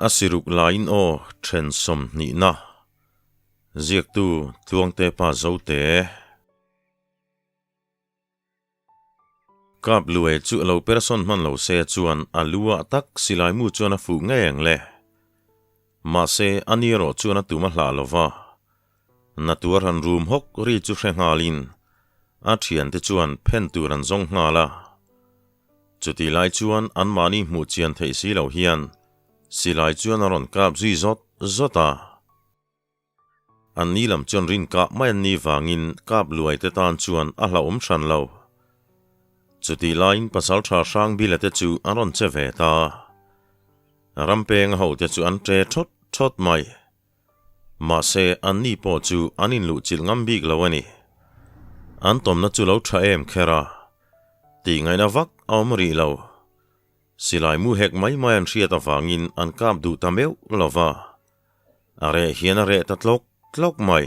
A siruk laiin aw then sawmhnihna ziaktu Tluangte pa Zote. Kap Lue chu a lo persawn hman lo se chuan a lu ah tak silai mu chuan a fuh ngei ang le. Mahse a ni erawh chuan a tum a hlah lo va. Na tuar han rum hawk ri chu hre nghalin a thiante chuan phen tur an zawng nghal a. Chutih lai chuan anmahni hmuh chian theih si lo hian silai chuan a rawn kap zui zawt zawt a. An ni lam chuan rin kah mai an nih vangin kap luai te tan chuan a hlauhawm hran lo. Chutih laiin pasaltha Hrangbila te chu an rawn che ve ta. Rampeng a hote chu an ṭe thawt thawt mai. Mahse, an ni pawh chu an inluhchilh ngam bik lo a ni. An tawmna chu lo tha em kher a, tih ngaihna vak a awm rih lo. Silai mu hek mai mai an hriat avangin an kap duh ta meuh lo va. A reh hian a reh ta tlawk tlawk mai.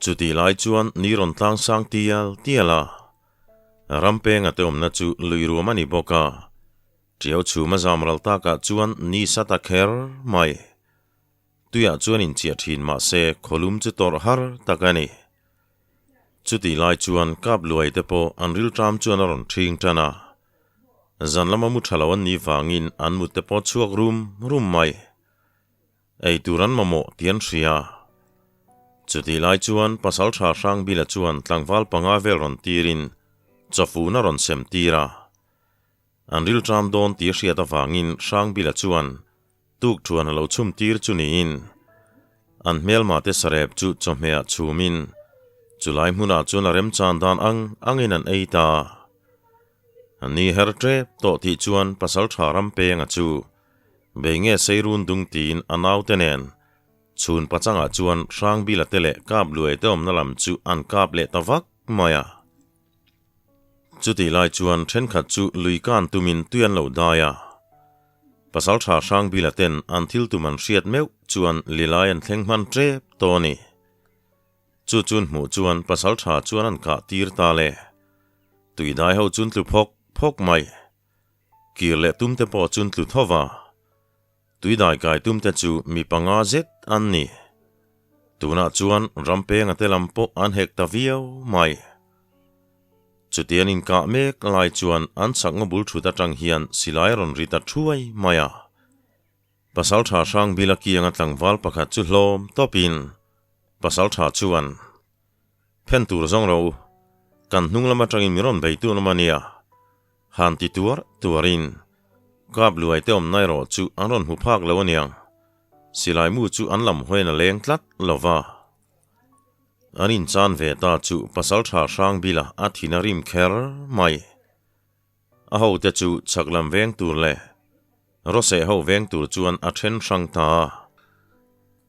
Chutih lai chuan ni rawn tlang sang tial tial a. Rampenga te awmna chu lui ruam a ni bawk a. Ṭiau chhum a zam ral takah chuan ni sa ta kher mai. Tuiah chuan inchiah ṭhin mah se khawlum chu tawrh har tak a ni. Chutih lai chuan kap luai te pawh an rilṭam chuan a rawn ṭhing ṭan a. Zan lama mu ṭha lo an nih vangin an mut te pawh chhuak rum rum mai. Ei tur an mamawh tih an hria. Chutih lai chuan Pasalṭha Hrangbila chuan tlangval panga vel rawn tirin chawfun a rawn sem tir a. An rilṭam dawn tih a hriat avangin Hrangbila chuan tuk ṭhuan a lo chhum tir chu niin an hmelma te sarep chu chawhmehah chhumin chulai hmunah chuan a remchan dan ang angin an ei ta. A ni her ṭep tawh tih chuan Pasalṭha Rampenga chu bei nge Seirun dung tiin a naute nen chhun pachangah chuan Hrangbila te leh Kapluai te awmna lam chu an kap leh ta vak mai a. Chutih lai chuan thenkhat chu lui kan tumin tui an lo dai a. Pasaltha Hrangbila ten an thil tum an hriat meuh chuan lilai an thleng hman tep tawh a ni. Chu chun hmuh chuan Pasaltha chuan an kah tir ta le. Tui dai ho chun tlu phawk phawk mai. Kir leh tum te pawh chun tlu tho va. Tui dai kai tum te chu mi panga zet an ni. Tunah chuan Rampenga te lam pawh an hek ta viau mai. Chuti an inkah mek lai chuan an chakna bul thut atang hian silai a rawn ri ta thuai mai a. Pasaltha Hrangbila kianga tlangval pakhat chu hlawm tawpin Pasaltha chuan, Phen tur zawng ro, kan hnung lam atangin min rawn bei tun awm a nia. Han ti tuar tuarin kap luai te awmna erawh chu an rawn hmu phak lo aniang. Silai mu chu an lam hawiin a leng tlat lo va. An inchan ve ta chu Pasaltha Hrangbila a thin a rim kher mai. A hote chu chhak lam veng tur leh Rose ho veng tur chuan a then hrang ta a.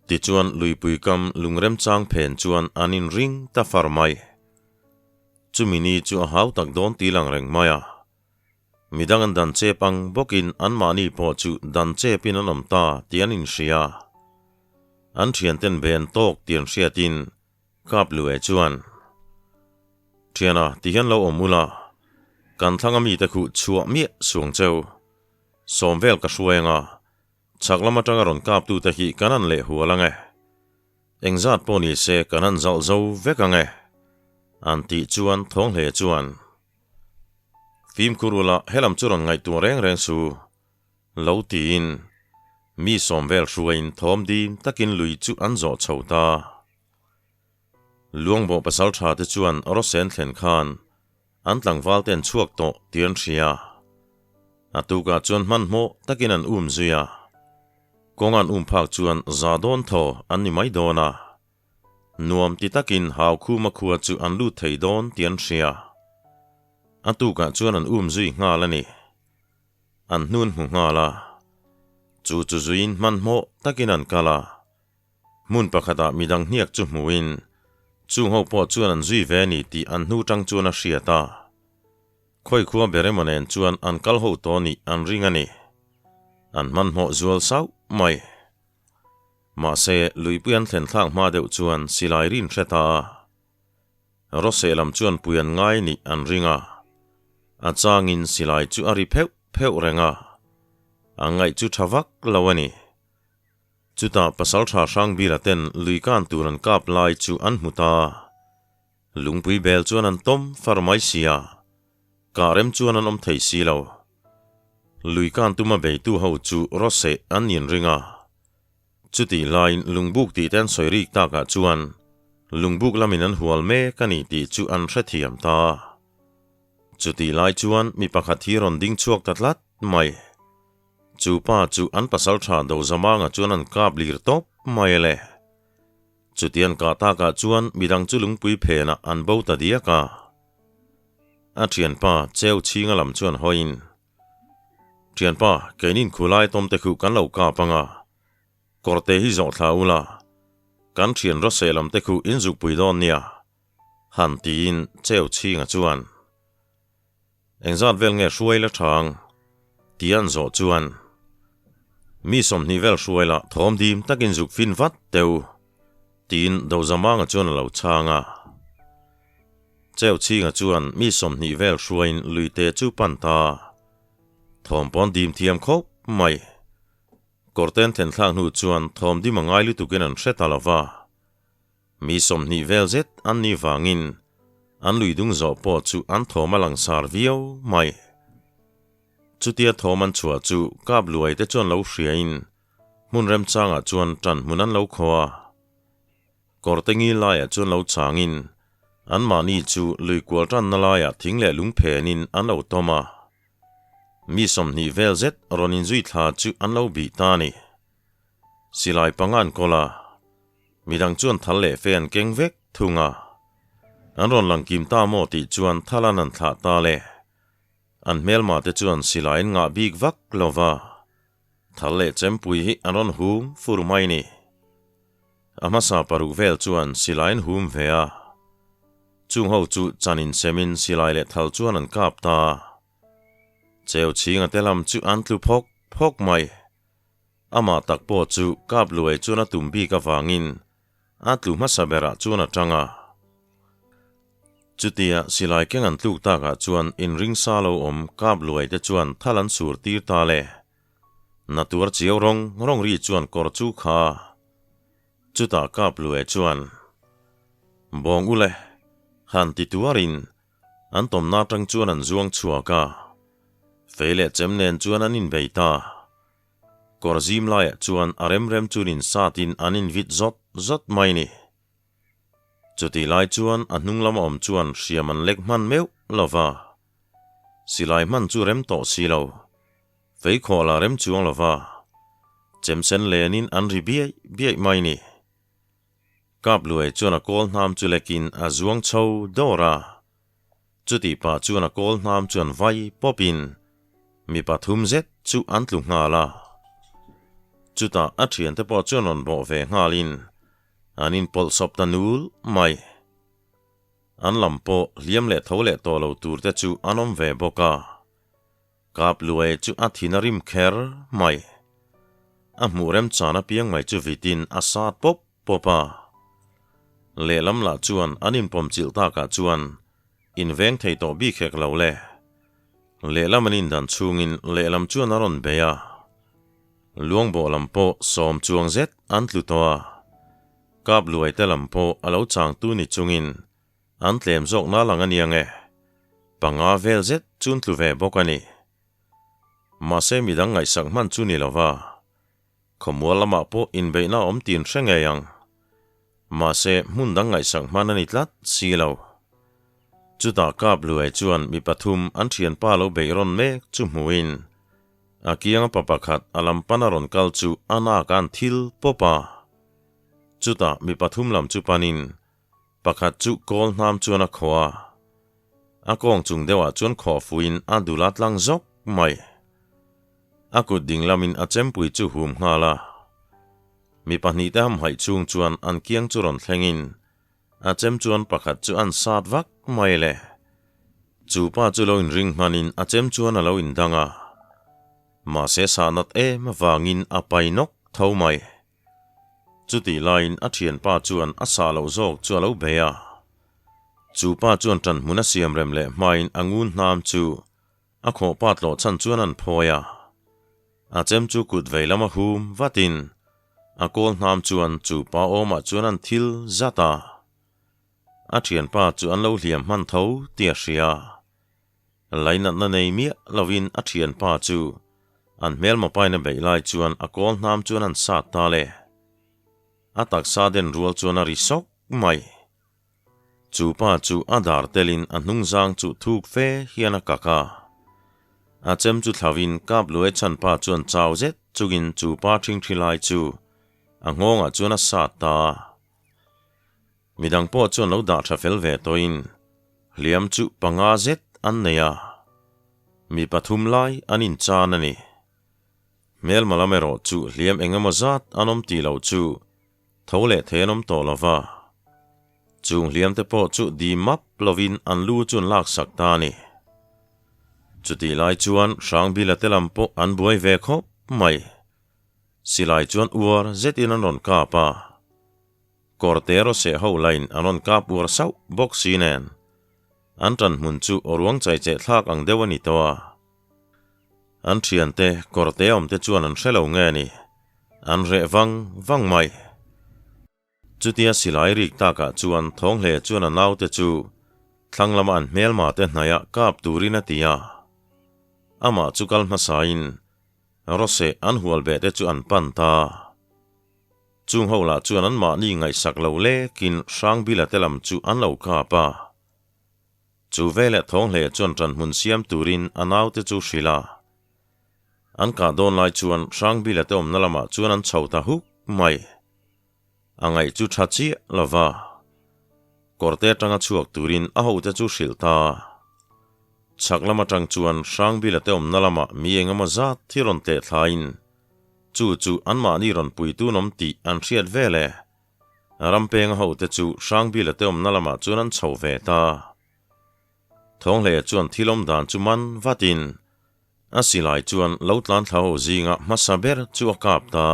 Tichuan luipui kam lungremchang phen chuan an inring ta far mai. Chumi ni chu a hau tak dawn ti lang reng mai a. Midang an dan chep ang bawkin anmahni pawh chu dan chepin an awm ta tih an inhria. An thianten ben tawk tih an hriatin Kap Lue chuan, Thiana, ti hian lo awm ula, kan thlang a mite khuh chhuah miah suang cheu. Sawm vel ka hruai anga, chhak lam atanga rawn kaptute hi kan han leh hual ang e. Engzat pawh ni se kan han zalh zo vek ang e, an tih chuan thawng hle chuan, Fimkhur ula helam chu rawn ngaihtuah reng reng su, lo tiin mi sawm vel hruaiin thawm dim takin lui chu an zawh chho ta. Luangbawh pasal tha te chuan Rawsen thlen khan an tlangval te an chhuak tawh tih an hria. A tukah chuan hmanhmawh takin an um zui a. Kawng an um phak chuan za dawn thaw an ni mai dawn a. Nuam ti takin Haukhuma khua chu an lut thei dawn tih an hria. A tukah chuan an um zui nghal a ni. An hnun hmu nghal a. Chu chu zuiin hmanhmawh takin an kal a. Hmun pakhatah midang hniak chu hmuin chung ho pawh chuan an zui ve a ni tih an hnu tang chuan a hriat a. Khawi khua ber emaw nen chuan an kal ho tawh nih an ring a ni. An hmanhmawh zual sauh mai. Mahse, luipui an thlen thlak hma deuh chuan silai rin hre ta a. Rawseh lam chuan pui an ngai nih an ring a. A changin silai chu a ri pheuh pheuh reng a. A ngaih chu tha vak lo a ni. Chutah Pasaltha Hrangbila ten lui kan tur an kap lai chu an hmu ta. Lungpui bel chuan an tawm far mai si a, kah rem chuan an awm thei si lo. Lui kan tuma beitu ho chu rawseh an inring a. Chutih laiin lungbuk tih te an sawi rik takah chuan lungbuk lamin an hual mek a ni tih chu an hrethiam ta. Chutih lai chuan mi pakhat hi rawn ding chhuak ta tlat mai. Chu pa chu an pasal tha Dozamanga chuan an kap lir tawp mai le. Chuti an kah takah chuan midang chu lungpui phenah an bo ta diak a. A thianpa Cheu chhinga lam chuan hawiin, Thianpa, keinin khulai tawmte khuh kan lo kap anga, kawrte hi zawh thla ula, kan thian rawseh lamte khuh in zukpui dawn nia, han tiin Cheu chhinga chuan, Engzat vel nge hruai la tha ang? Ti an zawh chuan, Mi 20 vel hruai la thawm dim takin zuk fin vat teu, tiin Dozamanga chuan a lo chhang a. Cheu chhinga chuan mi 20 vel hruaiin luite chu pan ta. Thawm pawn dim thiam khawp mai. Kawrten thenthlak hnu chuan thawm dim a ngai lutukin an hre ta lo va. Mi 20 vel zet an ni vangin an lui dung zawh pawh chu an thawm a langsar viau mai. Chutia thawm an chhuah chu kap luai te chuan lo hriain hmun remchangah chuan tan hmun an lo khaw a. Kawrte ngil laiah chuan lo changin anmahni chu lui kual tanna laiah thing leh lung phenin an lo tawm a. Mi 20 vel zet rawn inzui thla chu an lo bih ta a ni. Silai panga an kawl a. Midang chuan thal leh fe an keng vek thung a. An rawn lang kim ta maw tih chuan thal an han thlah ta le. An hmelma te chuan silai an ngah bik vak lo va. Thal leh chempui hi an rawn hum fur mai ni. A hmasa paruk vel chuan silai an hum ve a. Chung ho chu chan insemin silai leh thal chuan an kap ta. Cheu chhinga te lam chu an tlu phawk phawk mai. Amah tak pawh chu kap luai chuan a tum bik avangin a tlu hmasa berah chuan a tang a. Chutia silai keng an tluk takah chuan inringsa lo awm kap luai te chuan thal an sur tir ta le. Na tuar chiau rawng rawng ri chuan kawr chu kha. Chutah kap luai chuan, Bawng ule, han ti tuarin An tawmna atang chuan an zuang chhuak a, fei leh chem nen chuan an inbei ta. Kawr zim laiah chuan a rem rem chuan insatin an invit zawt zawt mai ni. Chutih lai chuan a hnung lama awm chuan hriam an lek hman meuh lo va. Silai hman chu rem tawh si lo. Fei khawh lah rem chuang lo va. Chem sen lenin an ri biaih biaih mai ni. Kap luai chuan a kawl hnam chu lekin a zuang chho dawr a. Chutih pah chuan a kawl hnam chuan vai pawpin mi pathum zet chu an tlu nghal a. Chutah a thiante pawh chuan rawn bawh ve nghalin an inpawlh sawp ta nul mai. An lam pawh hliam leh tho leh tawh lo tur te chu an awm ve bawk a. Kap luai chu a thin a rim kher mai. A hmuh remchan apiang mai chu vitin a sat pawp pawp a. Lehlam lah chuan an inpawmchilh takah chuan inveng thei tawh bik hek lo le. Lehlam an indan chhungin lehlam chuan a rawn bei a. Luangbawh lam pawh sawm chuang zet an tlu tawh a. Kap luai te lam pawh a lo changtu ni chungin An tlem zawk na lang a nia nge? Panga vel zet chu an tlu ve bawk a ni. Mahse midang ngaihsak hman chu ni lova, khawmual lamah pawh inbeihna a awm tin hre ngei ang. Mahse hmun dang ngaihsak hman a ni tlat si lo. Chutah Kap Luai chuan mi pathum an thianpa lo beih rawn mek chu hmuhin a kianga pa pakhat a lam pana rawn kal chu a nak a an thil pawp a. Chutah mi pathum lam chu panin Pakhat chu kawl hnam chuan a khawh a, a kawng chung deuhah chuan khawh fuiin a dul a tlang zawk mai. A kut ding lamin a chempui chu hum nghal a. Mi pahnihte hamhaih chhung chuan an kiang chu rawn thlengin a chem chuan pakhat chu an sat vak mai le. Chu pa chu lo inring hmanin a chem chuan a lo indang a. Mahse sahnat em avangin a pai nawk tho mai. Chutih laiin a thianpa chuan a sah loh zawk chu a lo bei a. Chu pa chuan ṭan hmun a siam rem leh hmain a ngun hnam chu a khawhpa tlawh chhan chuan an phawi a. A chem chu kut vei lama hum vatin a kawl hnam chuan chu pa awmah chuan an thil zat a. A thianpa chu an lo hliam hman tho tih a hria. Lainatna nei miah lovin a thianpa chu an hmelma paina beih lai chuan a kawl hnam chuan an sat ta le. A taksa den rual chuan a ri sawk mai. Chu pa chu a dar telin a hnungzang chu thuk fe hian a kak a. A chem chu thlauhin kap luai chhan pa chuan chau zet chungin chu pa ṭhingṭhi lai chu a nghawngah chuan a sat ta a. Midang pawh chuan lo dah tha fel ve tawhin hliam chu panga zet an nei a, mi pathum lai an inchan a ni. Hmelma lam erawh chu hliam eng emaw zat an awm tih loh chu tho leh thei an awm tawh lo va. Chung hliam te pawh chu di map lovin an lu chu an laksak ta a ni. Chutih lai chuan Hrangbila te lam pawh an buai ve khawp mai. Silai chuan uar zetin an rawn kap a. Kawrte rawseh ho lain an rawn kap uar sauh bawk si nen, an ṭan hmun chu ruang chaicheh thlak ang deuh a ni tawh a. An ṭhiante kawrte awmte chuan an hre lo nge ni, an reh vang vang mai. Chutia silai rik takah chuan Thawnghle chuan a naute chu thlang lama an hmelma te hnaiah kap turin a ti a. Amah chu kal hmasain rawseh an hual beh te chu an pan ta. Chung ho lah chuan anmahni ngaihsak lo lekin Hrangbila te lam chu an lo kap a. Chu veleh Thawnghle chuan ṭanhmun siam turin a naute chu hrilh a. An kah dawn lai chuan Hrangbila te awmna lamah chuan an chho ta huk mai. A ngaih chu ṭha chiah lo va. Kawrte aṭanga chhuak turin a hote chu hrilh ta. Chhak lam aṭang chuan Hrangbila te awmna lamah mi engemaw zat hi rawn tleh thlain Chu chu anmahni rawn puitun awm tih an hriat vel e. Rampenga hote chu Hrangbila te awmna lamah chuan an chho ve ta. Thawnghleia chuan thil awm dan chu man vatin a silai chuan lo tlan thla ho zinga hmasa ber chu a kap ta.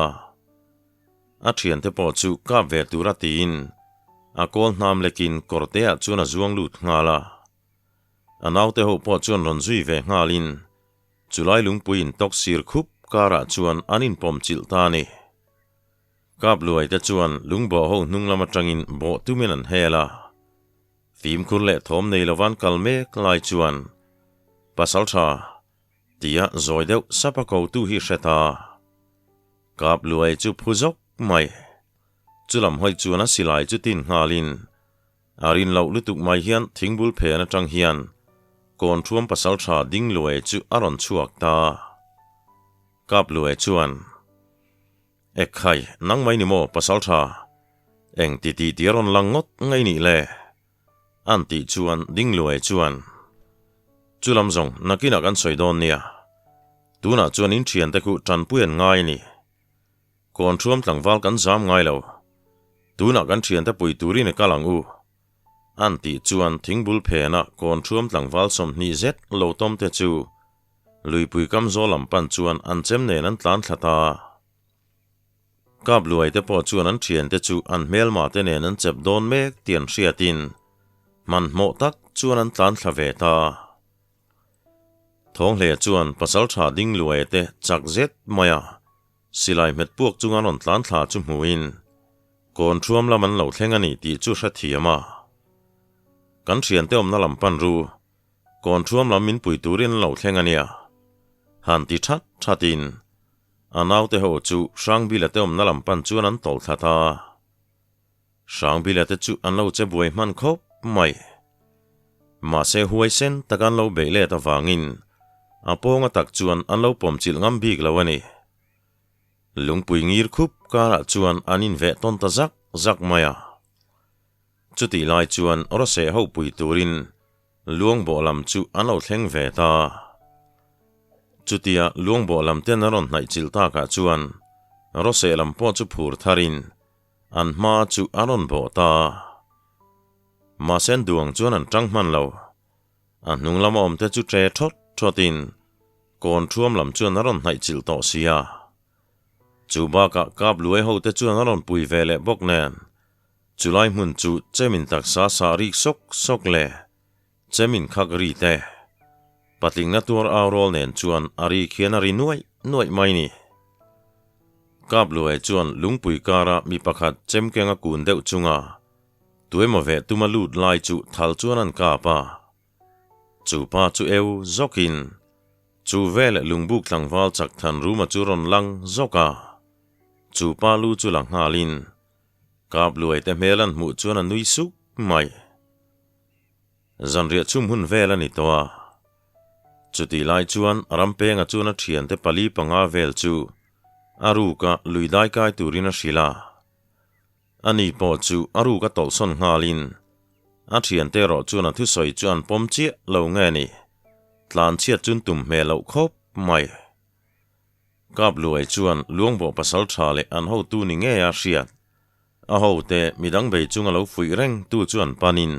A thiante pawh chu kap ve tura tiin a kawl hnam lekin kawrteah chuan a zuang lut nghal a. A naute ho pawh chuan rawn zui ve nghalin Chulai lungpui intawk sir khup karah chuan an inpawm chilh ta a ni. Kap luai te chuan lungbawh ho hnung lam atangin bawh tumin an hel a. Fimkhur leh thawm nei lovan kal mek lai chuan Pasaltha tia zawi deuh sap a kotu hi hre ta. Kap luai chu phu zawk mai. Chulam hawi chuan a silai chu tin nghalin A rin loh lutuk mai hian thingbul phen atang hian Kawn thuam pasal tha ding luai chu a rawn chhuak ta. Kap luai chuan, Ekhai, nang mai ni maw pasal tha? Eng ti ti ti a rawn lang ngawt ngei nih le? An tih chuan ding luai chuan, Chu lam zawng nakinah kan sawi dawn nia. Tunah chuan in thiante khu tanpui an ngai a ni. Kawn thuam tlangval kan zam ngai lo. Tunah kan thiante pui turin i kal ang u. An tih chuan thingbul phena kawn thuam tlangval 20 zet lo tawm te chu luipui kam zawl lam pan chuan an chem nen an tlan thla ta. Kap luai te pawh chuan an thiante chu an hmelma te nen an chep dawn mek tih an hriatin hmanhmawh tak chuan an tlan thla ve ta. Thawnghlea chuan pasaltha ding luaia te chak zet mai a, silai hmet puak chunga rawn tlan thla chu hmuhin kawn thuam lam an lo thleng a ni tih chu hrethiam a. Kan thiante awmna lam pan ru, kawn thuam lam min pui turin an lo thleng a nia. Han ti that thatin a naute ho chu Hrangbila te awmna lam pan chuan an tawlh thla ta. Hrangbila te chu an lo che buai hman khawp mai. Mahse huaisen tak an lo beih let avangin a pawnga tak chuan an lo pawm chilh ngam bik lo a ni. Lungpui ngir khup karah chuan an inveh tawn ta zak zak mai a. Chutih lai chuan rawseh ho pui turin Luangbawh lam chu an lo thleng ve ta. Chutia Luangbawh lam ten a rawn hnaih chilh takah chuan rawseh lam pawh chu phur tharin An hma chu a rawn bawh ta. Mahse an duang chuan an tang hman lo. A hnung lama awmte chu tre thawt thawtin kawn thuam lam chuan a rawn hnaih chilh tawh si a. Chu bakah kap luai hote chuan a rawn pui ve leh bawk nen, chulai hmun chu chemin taksa sah rik sawk sawk leh chemin khak ri te, patlingna tuar au rawl nen chuan a rik hian a ri nuaih. nuaih mai ni. Kapluai chuan lungpui kara mi pakhat chemkeng a kun deuh chunga tuemaw veh tuma lut lai chu thal chuan an kap a. Chu pa chu eu zawkin chu veleh lungbuk tlangval chak than ruma chu rawn lang zawk a. Chu pa lu chu la nghalin Kapluai te hmel an hmuh chuan a nui suk mai. Zanriah chhum hun vel a ni tawh a. Chutih lai chuan Rampenga chuan a thiante pali panga vel chu a ruka lui dai kai turin a hrilh a. Ani pawh chu a ruka tawlhsawn nghalin a thiante erawh chuan a thusawi chu an pawm chiah lo nge ni, tlanchhiat chun tum hmel loh khawp mai. Kapluai chuan Luangbawh pasal tha leh an hotu ni ngei a hriat. A hote midang bei chunga lo fuih reng tu chuan panin,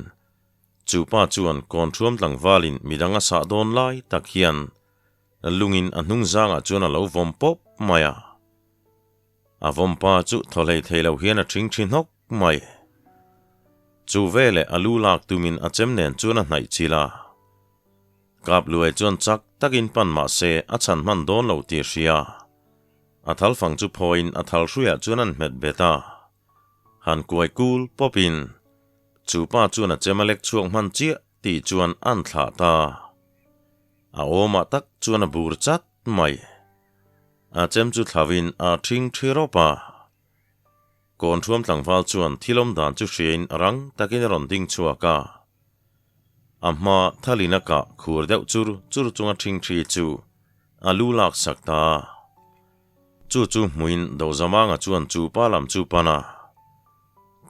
chu pa chuan kawn thuam tlangvalin midang a sah dawn lai tak hian lungin a hnung zangah chuan a lo vawm pawp mai a. A vawm pa chu thaw hlei thei lo hian a thing thi hnawk mai. Chu veleh a lu lak tumin a chem nen chuan a hnaih chilh a. Kapluai chuan chak takin pan mah se a chhan hman dawn lo tih a hria. A thal fang chu phawiin a thal hruiah chuan an hmet bet a. Han kuai kul pawpin chu pa chuan a chem a lek chhuak hman chiah tih chuan an thlah ta. A awmah tak chuan a bur chat mai. A chem chu thlauhin a thing thi rawp a. Kawn thuam tlangval chuan thil awm dan chu hriain rang takin a rawn ding chhuak a. A hma thalin a kah khur deuh chur chur chunga thingthi chu a lu lak sak ta a. Chu chu hmuin Dozamanga chuan chu pa lam chu pan a.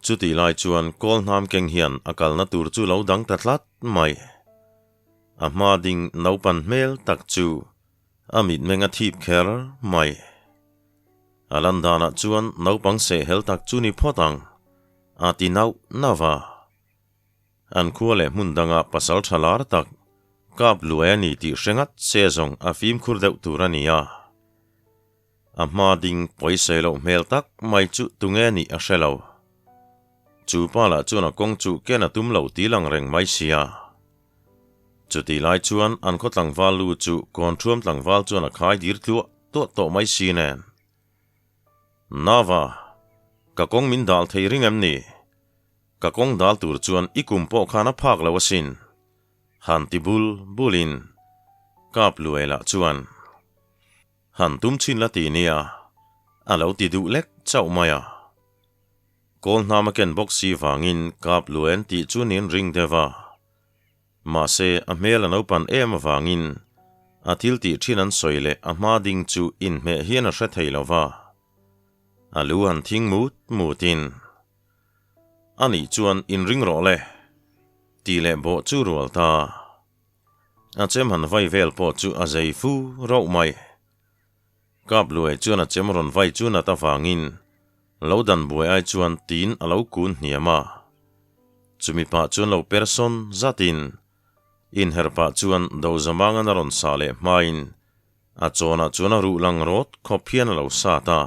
Chutih lai chuan kawl hnam keng hian a kalna tur chu lo dang ta tlat mai. A hma ding naupan hmel tak chu a mitmeng a thip kher mai. A lan danah chuan naupang sehhel tak chu ni phawt ang, a ti nauh nauh a. An khua leh hmun danga pasal tha lar tak kap luai a ni tih hre ngat se zawng a fimkhur deuh tur a ni a. A hma ding pawisawi loh hmel tak mai chu tunge nih a hre lo. Chu pa lah chuan a kawng chu ken a tum lo tih lang reng mai sia. Chutih lai chuan an khaw tlangval lu chu kawn thuam tlangval chuan a khai dir tluah tuah tawh mai si nen. Nava, ka kawng min dal thei ring em ni? Ka kawng dal tur chuan i kum pawh khan a phak lo asin. Han ti bul bulin Kap Luai lah chuan, Han tum chhin la ti nia, a lo ti duh lek chauh mai a. Kawl hnam a ken bawk si vangin Kap Luai an tih chu nin ring deuh a. Mahse a hmel a naupan em avangin a thil tih thin an sawi leh a hma ding chu inhmeh hian a hre thei lo va. A lu han thing mut mutin. A nih chuan inring rawh le, tih leh bawh chu rual ta. A chem han vai vel pawh chu a zei fu rauh mai. Kap Luai chuan a chem rawn vai chu nat avangin lo dan buai ai chuan tiin a lo kun hniam a. Chumi pah chuan lo per sawn zatin inher pah chuan Dozamangan a rawn sah leh hmain a chawnah chuan a ruh lang rawt khawp hian a lo sat a.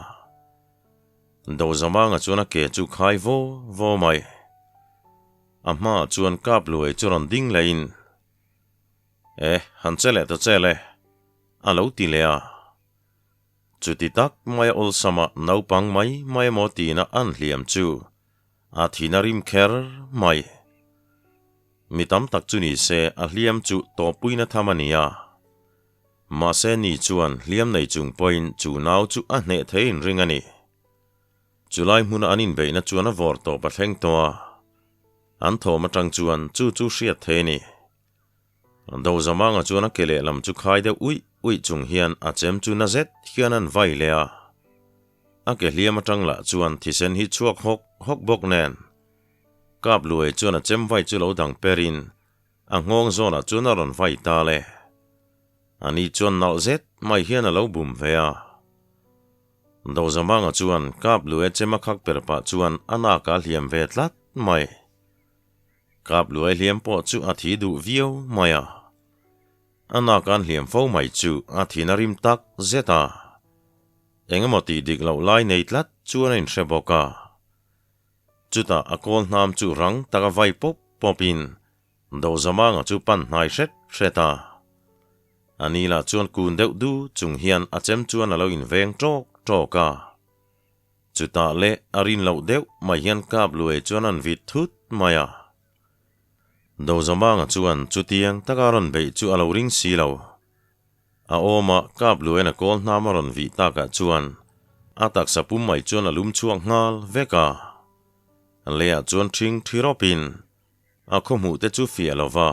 Dozamanga chuan a ke chu khai vaw vaw mai. A hmaah chuan kap luai chu rawn ding lehin, E, han che leh ta che le, a lo ti leh a. Chuti tak mai awlsama naupang mai mai emaw tina an hliam chu a thin a rim kher mai. Mi tam tak chu ni se a hliam chu tawppuina tham a ni a. Mahse ni chuan hliam nei chung pawhin chu nau chu a hneh thei inring a ni. Chulai hmuna an inbeihna chuan a vawr tawp a thleng tawh a, an thawm atang chuan chu chu hriat thei a ni. Dozamanga chuan a ke lehlam chu khai deuh uih uih chung hian a chem chu na zet hian an vai leh a. A ke hliam atang lah chuan thisen hi chhuak hawk hawk bawk nen. Kap luai chuan a chem vai chu lo dang perin A nghawng zawnah chuan a rawn vai ta le. Ani chuan nalh zet mai hian a lo bum ve a. Dozamanga chuan kap luai chem a khak per pah chuan a nak a hliam ve tlat mai. Kap luai hliam pawh chu a thi duh viau mai a. A nak an hliam fo mai chu a thin a rim tak zet a. Engemaw tih dik loh lai nei tlat chuan a inhre bawk a. Chutah a kawl hnam chu rang taka vai pawp pawpin Dozamanga chu pan hnai hret hret a. A ni lah chuan kun deuh du chung hian a chem chuan a lo inveng ṭawk ṭawk a. Chutah leh a rin loh deuh mai hian kap luai chuan an vit thut mai a. Dozamanga chuan chutiang taka rawn beih chu a lo ring si lo. A awma kap luaiin a kawl hnam a rawn vih takah chuan a taksa pum mai chuan a lum chhuak nghal vek a. Leiah chuan ṭhing ṭhi rawpin a khaw hmuh te chu fiah lo va.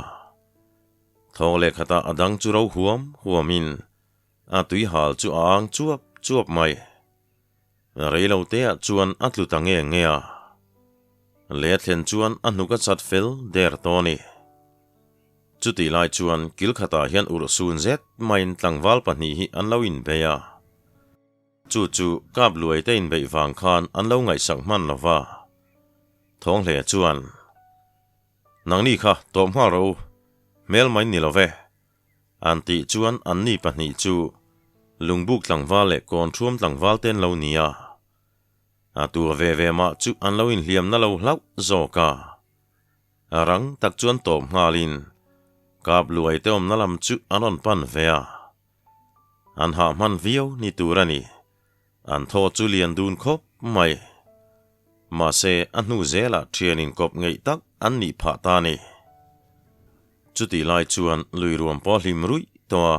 Thawk leh khatah a dang chu ro huam huamin a tui hal chu a ang chuap chuap mai. Rei lo teah chuan a tlu ta nge nge a. Lei a thlen chuan a hnuk a chat fel der tawh a ni. Chutih lai chuan kil khatah hian urhsun zet maiin tlangval pahnih hi an lo inbei a. Chu chu kap luai te inbeih vang khan an lo ngaihsak hman lo va. Thawnghle chuan, Nangni kha tawp nghal rawh u, hmel mai ni lo ve. An tih chuan anni pahnih chu Lungbuk tlangval leh Kawnṭhuam tlangval te an lo ni a. A tur ve ve mah chu an lo inhliamna lo hlauh zawk a. A rang tak chuan tawp nghalin kap luai te awmna lam chu an rawn pan ve a. An hah hman viau ni tur a ni. An thaw chu lian dun khawp mai. Mahse, a hnu zelah thian inkawp ngeih tak an nih phah ta a ni. Chutih lai chuan lui ruam pawh a hlim ruih tawh a.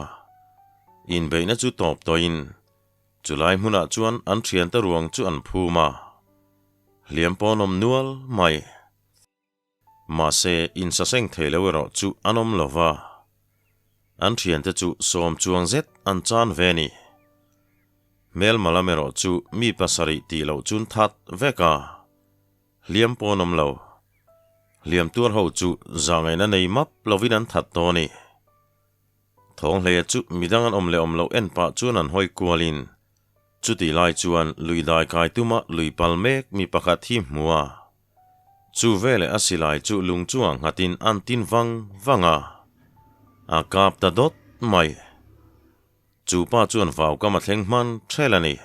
Inbeihna chu tawp tawhin chulai hmunah chuan an thiante ruang chu an phum a. Hliam pawh an awm nual mai. Mahse, insaseng thei lo erawh chu an awm lo va. An thiante chu sawm chuang zet an chan ve a ni. Hmelma lam erawh chu mi pasarih tih loh chun that vek a, hliam pawh an awm lo. Hliam tuar ho chu zahngaihna nei map lovin an that tawh a ni. Thawnghleia chu midang an awm leh awm loh en pah chuan an hawi kualin, chutih lai chuan lui dai kai tuma lui pal mek mi pakhat hi hmu a. Chu veleh a silai chu lung chungah nghatin an tin vang vang a, a kap ta dawt mai. Chu pa chuan vaukam a thleng hman ṭhel a ni.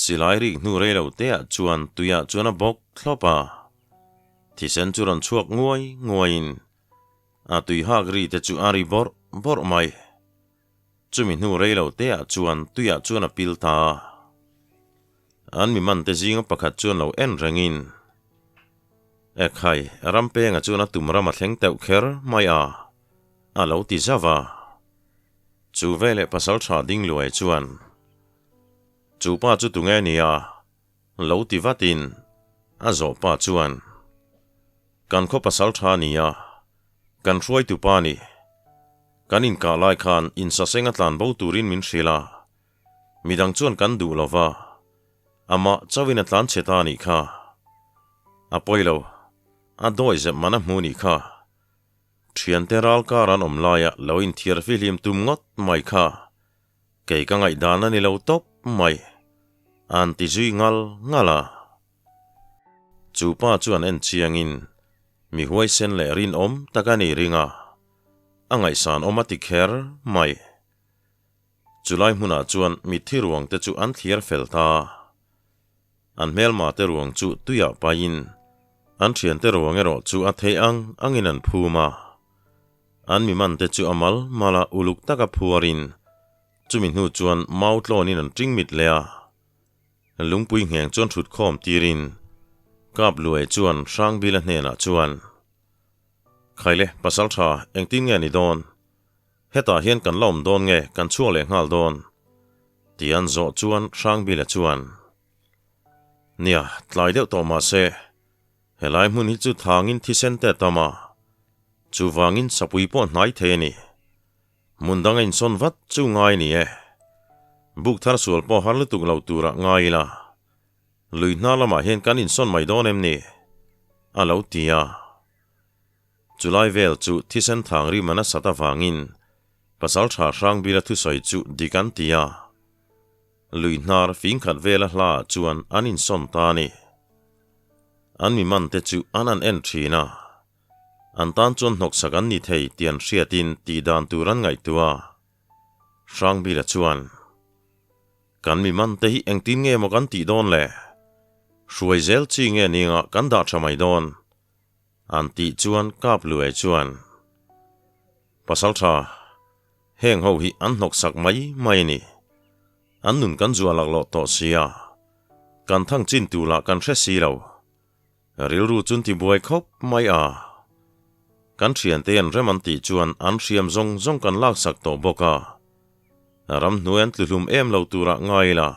Silai rik hnu rei lo teah chuan tuiah chuan a bawk thlawp a, thisen chu rawn chhuak nguai nguaiin a tui hak ri te chu a ri bawrh bawrh mai. Chumi hnu rei lo teah chuan tuiah chuan a pil ta a. An mi man te zinga pakhat chuan lo en rengin, Ekhai, Rampenga chuan a tum ram a thleng teuh kher mai a, a lo ti zauh a. Chu veleh pasal tha ding luai chuan, Chu pa chu tunge nia? Lo ti vatin a zawh pa chuan, Kan khaw pasal tha nia, kan hruaitu pa ni. Kan inkah lai khan insaseng a tlan bo turin min hrilh a. Midang chuan kan duh lo va, amah chauhin a tlan chhe ta a nih kha. A pawi lo, a dawi zep man a hmu nih kha. Thiante ral kar an awm laia lo inthiar fihlim tum ngawt mai kha kei ka ngaihdan a ni lo tawp mai, an ti zui ngal ngal a. Chu pa chuan en chiangin mi huaisen leh rinawm tak a ni ring a, a ngaihsan awm a ti kher mai. Chulai hmunah chuan mitthi ruang te chu an thliar fel ta. An hmelma te ruang chu tuiah paihin an thiante ruang erawh chu a theih ang angin an phum a. An mi man te chu a mal mal a uluk taka phuarin chumi hnu chuan mau tlawnin an ṭing mit leh a. Lungpui ngheng chuan ṭhut khawm tirin Kap Luai chuan Hrangbila hnenah chuan, Khaile, pasal ṭha, engtin nge ni dawn? Hetah hian kan la awm dawn nge kan chhuak leh nghal dawn? Ti an zawh chuan Hrangbila chuan, Nia, tlai deuh tawh mah se, helai hmun hi chu thangin thisen te a tam a, chuvangin sapui pawh hnai thei a ni. Hmun dang a insawn vat chu ngai ni e. Buk thar sual pawh har lutuk lo turah ngai ila, lui hna lamah hian kan insawn mai dawn em ni? A lo ti a. Chulai vel chu thisen thang rim a nasat avangin pasal tha Hrangbila thusawi chu dik an ti a. Lui hnar fing khat vela hla ah chuan an insawn ta a ni. An mi man te chu an an en thin a. An tan chuan hnawksak an ni thei tih an hriatin tih dan tur an ngaihtuah a. Hrangbila chuan, Kan mi man te hi engtin nge maw kan tih dawn le? Hruai zel chi nge ningah kan dah tha mai dawn? An tih chuan kap luai chuan, Pasal tha, Heng ho hi an hnawksak mai mai a ni. An nun kan zuah laklawh tawh sia. Kan thang chin tur lah kan hre si lo. Rilru chun ti buai khawp mai a. Kan thiante an rem an tih chuan an hriam zawng zawng kan laksak tawh bawk a. Ramhnuai an tluhlum em lo turah ngai ila.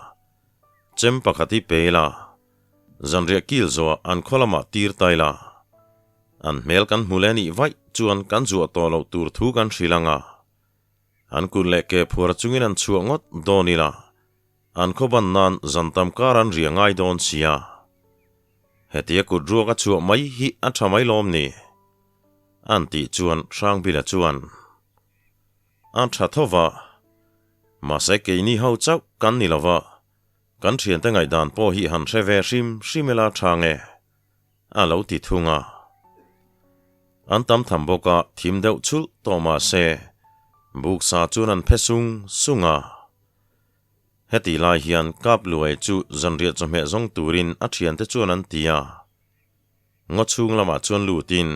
Chem pakhat hi pe ila. Zanriah kil zawhah an khaw lamah tir ta ila. An hmel kan hmu leh nih vaih chuan kan zuah tawh loh tur thu kan hrilh ang a. An kut leh ke phuar chungin an chhuah ngawt dawn ila. An khaw ban nan zan tam kar an ria ngai dawn sia. Hetia kut ruak a chhuah mai hi a tha mai lawm ni? An tih chuan Hrangbila chuan a tha tho va. Mahse keini ho chauh kan ni lo va, kan thiante ngaihdan pawh hi han hre ve hrim hrim ila tha nge? A lo ti thung a. An tam tham bawk a, thim deuh chulh tawh mahse buksa chuan an phe sung sung a. Heti lai hian Kapluai chu zanriah chawhmeh zawng turin a thiante chuan an ti a. Ngaw chhung lamah chuan lutin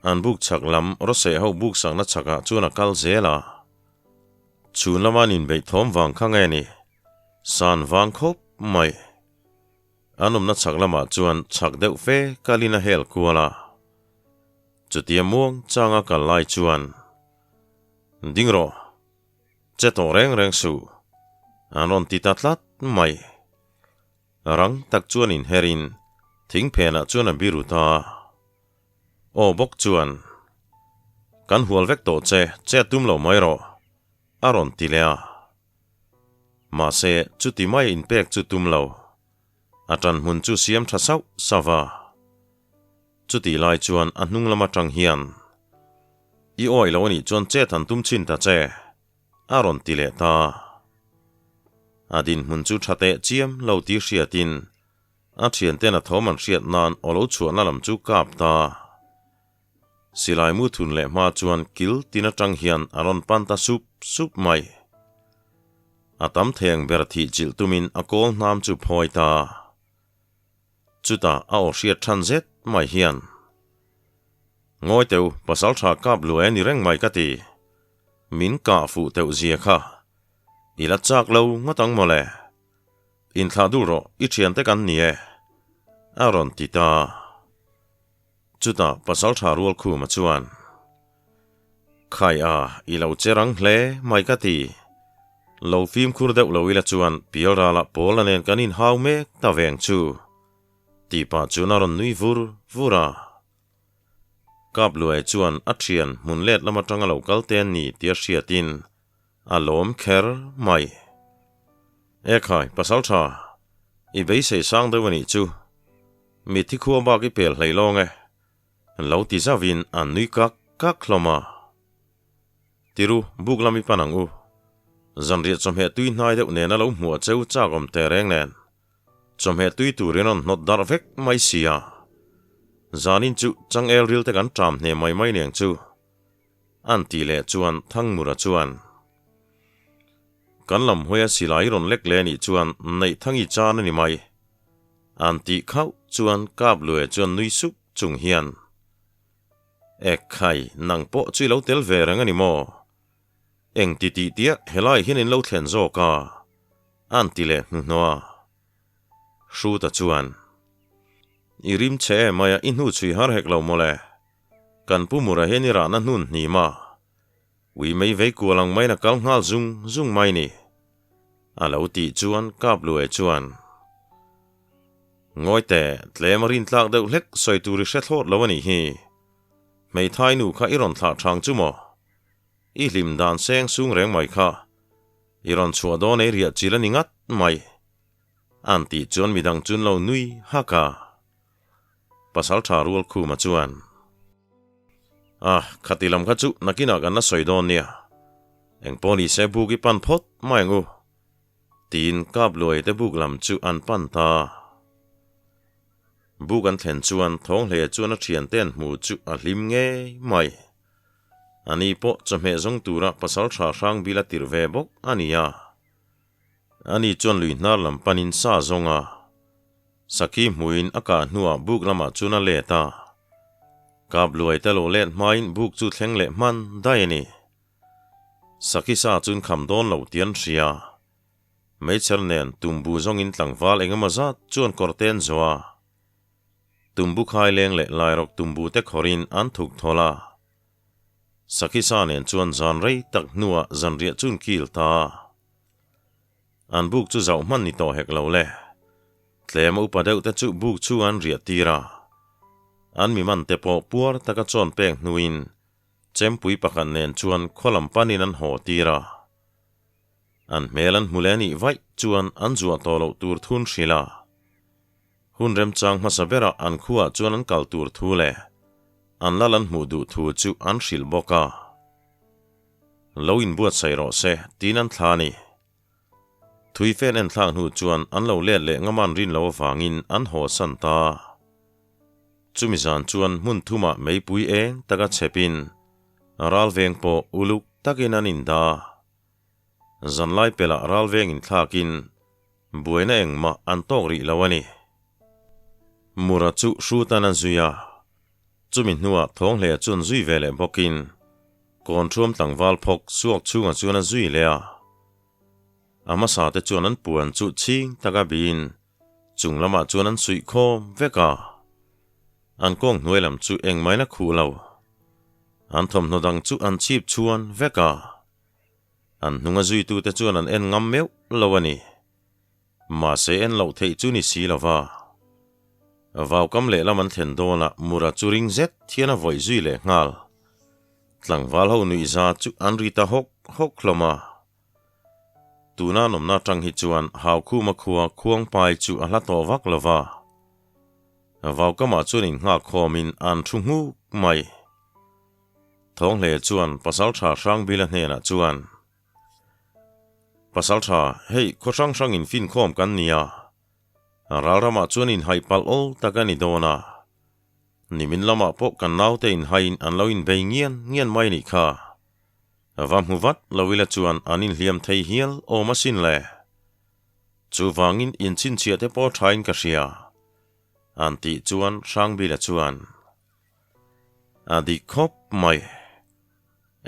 an buk chhak lam rawseh ho buk sakna chhakah chuan a kal zel a. Chhun lama an inbeih thawm vang kha nge ni? San vang khawp mai. An awmna chhak lamah chuan chhak deuh fe kalin a hel kual a. Chutia muang changa kal lai chuan, Ding rawh! Che tawh reng reng suh, an rawn ti ta tlat mai. Rang tak chuan inherin thing phenah chuan a biru ta a. Aw bawk chuan, Kan hual vek tawh che, che tum lo mai rawh, a rawn ti leh a. Mahse, chuti mai inpek chu tum lo. A ṭan hmun chu siam ṭha sauh sauh a. Chutih lai chuan a hnung lam aṭang hian, I awih lo anih chuan chet han tum chhin ta che, a rawn ti leh ta. A dinhmun chu ṭha teh chiam lo ti hriatin a ṭhianten a thawm an hriat nan aw lo chhuahna lam chu kap ta. Silai mu thun leh hma chuan kil tin aṭang hian a rawn pan ta sup sup mai. A tam thei ang ber thih chilh tumin a kawl hnam chu phawi ta. Chutah a aw hriat than zet mai hian, Ngawi teu, pasal tha kap luai a ni reng mai ka ti. Min kah fuh teuh zia kha. I la chak lo ngawt ang mawle. Inthlah dul rawh, i thiante kan ni e. A rawn ti ta. Chutah pasal tha rual khuma chuan, Khai a, i lo che rang hle mai ka ti. Lo fimkhur deuh lo ila chuan Pialralah Pawla nen kan inhau mek ta veng chu. Tih pah chuan a rawn nui vur vur a. Kapluai chuan a thian hmun let lam atanga lo kal te an ni tia hriatin a lawm kher mai. Ekhai, pasal tha, i beisei sang deuh a nih chu. Mitthi khua bak i pel hlei lawng e. Lo ti zauhin an nui kak kak hlawm a. Tiru, buk lam i pan ang u. Zanriah chawhmeh tui hnai deuh nena lo hmuh a cheu chak awm teh reng nen. Chawhmeh tui turin rawn hnawt darh vek mai si a. Zanin chu changel ril te kan ṭam hne mai mai neng chu. An tih leh chuan Thangmura chuan, Kan lam hawia silai rawn lek leh anih chuan neih thangi chan a ni mai. An tih khauh chuan Kaplue chuan nui sup chung hian, Ekhai, nang pawh chu i lo tel ve reng a ni maw? Eng ti tih tiah helai hian in lo thlen zawk a? An ti leh hnuhnawh a. Hruta chuan, I rim che em aia i hnu chhui har hek lo mawle. Kan pu Mura hian i rahna hnun hnim a. Ui mei vei kual ang maiin a kal nghal zung zung mai ni. A lo tih chuan Kaplue chuan, Ngawi teh, tlem a rintlak deuh hlek sawi tur i hre thlawt lo a nih hi. Hmeithai nu kha i rawn thlah thang chu maw? I hlim dan seng sung reng mai kha. I rawn chhuah dawn ei riah chil a ni ngat mai. An tih chuan midang chun lo nui hak a. Pasal tha rual khuma chuan, Ah, khati lam kha chu nakinah kan la sawi dawn nia. Engpawh ni se buk i pan phawt mai ang u. Tiin Kapluai te buk lam chu an pan ta. Buk an thlen chuan Thawnghlea chuan a thiante an hmu chu a hlim ngei mai. Ani pawh chawhmeh zawng tura pasal tha hrang bil a tirh ve bawk a ni a. Ani chuan lui hnar lam panin sa zawng a. Sakhi hmuin a kah hnuah buk lamah chuan a let a. Kapluai te lo let hmain buk chu thleng leh hman daih a ni. Sakhi sa chun kham dawn lo tih an hria. Meichher nen tumbu zawngin tlangval engemaw zat chuan kawr te an zawh a. Tumbu khai leng leh lairawk tumbu te khawrin an thuk thawl a. Sakhi sa nen chuan zan rei tak hnuah zanriah chun kil ta. An buk chu zauh hman ni tawh hek lo le. Tlem a upa deuh te chu buk chhung an riah tir a. An mi man te pawh puar taka chawn pek hnuin Chempui pakhat nen chuan khaw lam panin an haw tir a. An hmel an hmu leh anih vaih chuan an zuah tawh loh tur thun hrilh a. Hun remchang hmasa berah an khuaah chuan an kal tur thu leh an lal an hmuh duh thu chu an hrilh bawk a. Lo inbuatsaih rawh se tiin an thla a ni. Thui fen en thlak hnu chuan an lo let leh ngam an rin loh avangin an haw san ta. Chumi zan chuan hmun thumah meipui eng taka chhepin ralveng pawh uluk takin an inda. Zanlai pelah ralveng inthlakin buaina engmah an tawk rih lo a ni. Mura chu hrutan a zui a, chumi hnuah Thawnghlea chuan zui ve leh bawkin Kawnṭhuam tlangval phawk suak chhungah chuan a zui leh a. A hmasa te chuan an puan chu chhing taka biin chung lamah chuan an suih khawm vek a. An kawng hnuai lam chu engmahin a khuh lo. An thawmhnaw dang chu an chhip chhuan vek a. An hnunga zuitute chuan an en ngam meuh lo a ni. Mahse en loh theih chu ni si lo va. Vaukam lehlam an thlen dawnah Mura chu ring zet hian a vawih zui leh nghal. Tlangval ho nuihza chu an ri ta hawk hawk hlawm a. Tuna an awmna atang hi chuan Haukhuma khua Khuangpai chu a hla tawh vak lo va. Vaukamah chuan innghak khawmin an thu nghuk mai. Thawnghle chuan Pasaltha Hrangbila hnenah chuan, Pasaltha, hei khaw hrang hrang infinkhawm kan ni a, ralramah chuan inhaih palh awl tak a ni dawn a. Nimin lamah pawh kan naute inhaiin an lo inbei ngian ngian mai nih kha. Va hmu vat lo ila chuan an inhliam thei hial awm asin le. Chuvangin inchhinchhiah te pawh thain ka hria. An tih chuan Hrangbila chuan, A dik khawp mai.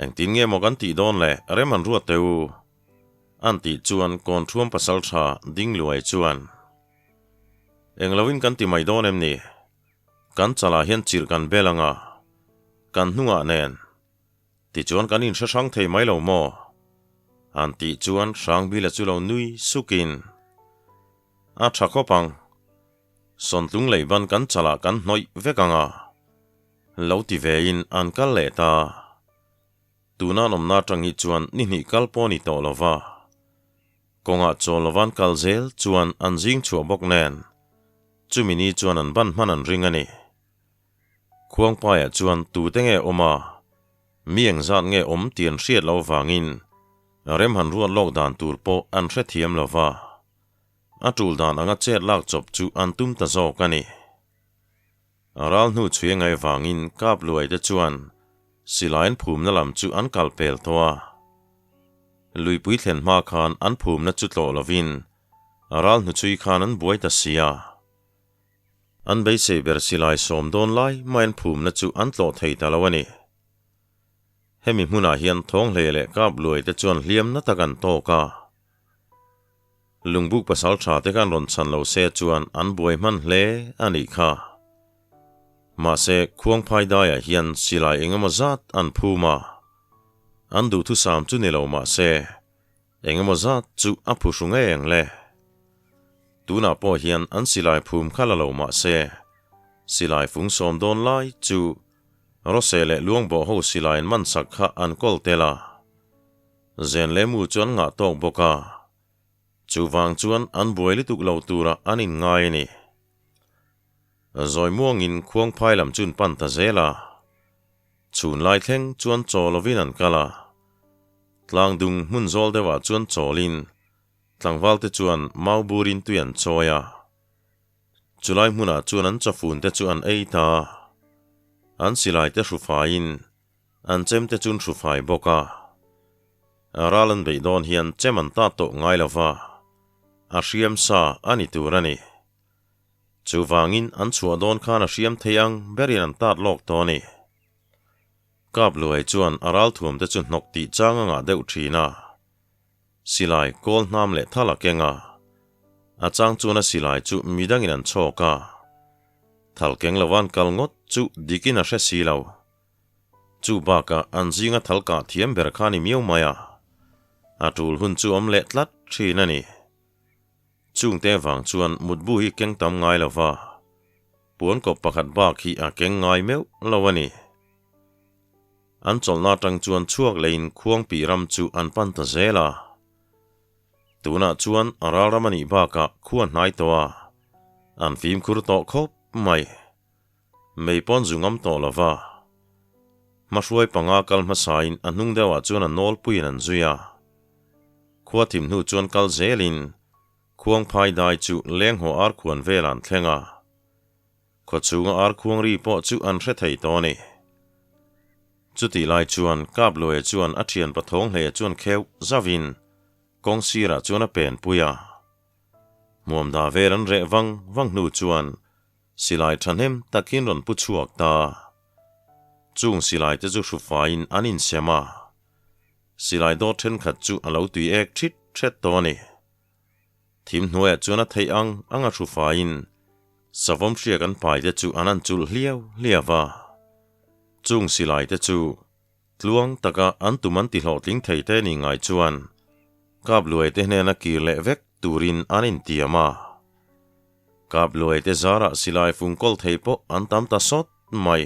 Engtin nge maw kan tih dawn le, rem an ruat teh u. An tih chuan Kawnṭhuam pasalṭha ding luai chuan, Engloin kan ti mai dawn em ni? Kan chalah hian chirh kan bel ang a, kan hnungah nen. Tichuan kan inhre hrang thei mai lo maw? An tih chuan Hrangbila chu lo nui sukin, A tha khawp ang. Sawntlung leiban kan chalah kan hnawih vek ang a. Lo ti vein an kal leh ta. Tuna an awmna atang hi chuan ni hnih kal pawh a ni tawh lo va. Kawngah chawl lovan kal zel chuan an zing chhuah bawk nen, chumi ni chuan an ban hman an ring a ni. Khuangpaiah chuan tute nge awm a, mi engzat nge awm tih an hriat loh avangin rem han ruat lawk dan tur pawh an hrethiam lo va. A tul dan anga chet lak chawp chu an tum ta zawk a ni. Ral hnu chhui ngai vangin kap luai te chuan silai an phumna lam chu an kal pel tawh a. Luipui thlen hma khan an phumna chu tlawh lovin ral hnu chhui khan an buai ta si a. An beisei ber silai sawm dawn lai mai an phumna chu an tlawh thei ta lo a ni. Hemi hmunah hian Thawnghlei leh Kapluai te chuan hliamna tak an tawk a. Lungbuk pasal tha te khan rawn chhan lo se chuan an buai hman hle a nih kha. Mahse, Khuangphai daiah hian silai engemaw zat an phum a. An duhthusam chu ni lo mahse, Engemaw zat chu a phuhru ngei ang le. Tunah pawh hian an silai phum kha la lo mah se, silai fung sawm dawn lai chu Rose leh Luangbawh ho silai an man sak kha an kawl tel a. Zen leh mu chu an ngah tawk bawk a. Chuvang chuan an buai lutuk lo turah an inngai a ni. Zawi muangin Khuangphai lam chu an pan ta zel a. Chhun lai thleng chuan chaw lovin an kal a. Tlangdung hmun zawl deuhah chuan chawlin tlangval te chuan mau burin tui an chawi a. Chulai hmunah chuan an chawfun te chu an ei ta a. An silai te hrufaiin an chem te chu an hrufai bawk a. Ral an beih dawn hian chem an ta tawh ngai lo va, a hriam sa a ni tur a ni. Chuvangin an chhuah dawn khan a hriam thei ang berin an tat lawk tawh a ni. Kapluai chuan a ralthuam te chu hnawk tih chang a ngah deuh thin a. Silai kawl hnam leh thal a keng a. A chang chuan a silai chu midangin an chhawk a. Thal keng lo an kal ngawt chu dikin a hre si lo. Chu bakah an zinga thal kah thiam ber kha ni miau mai a. A tul hun chu awm leh tlat thin a ni. Chungte vang chuan mutbu hi keng tam ngai lo va, puankawp pakhat bak hi a keng ngai meuh lo a ni. An chawlhna atang chuan chhuak leiin Khuangpi ram chu an pan ta zel a. Tunah chuan a ralram a nih bakah khua hnai tawh a, an fimkhur tawh khawp mai. Mei pawn zu ngam tawh lo va. Hmahruai panga kal hmasain a hnung deuhah chuan a nawlpuiin an zui a. Khua thim hnu chuan kal zelin Khuangphai dai chu lenghaw arkhuan vel an thleng a. Khawchhunga arkhuang ri pawh chu an hre thei tawh a ni. Chutih lai chuan Kapluaia chuan a thian pathawng hleia chuan kheuh zauhin kawng sirah chuan a pen pui a. Hmuamda vel an reh vang vang hnu chuan Silai thahnem takin rawn pu chhuak ta. Chung silai te chu hrufaiin an insem a. Silai dawt thenkhat chu a lo tui ek thit thet tawh a ni. Thim hnuaiah chuan a theih ang ang a hrufaiin savawm hriak an pai te chu an han chulh hliau hliau va. Chung silai te chu tluang taka an tum an ti hlawhtling thei te ni ngai chuan Kapluai te hnena kir leh vek turin an intiam a. Kapluai te zarah silai fung kawl thei pawh an tam ta sawt mai.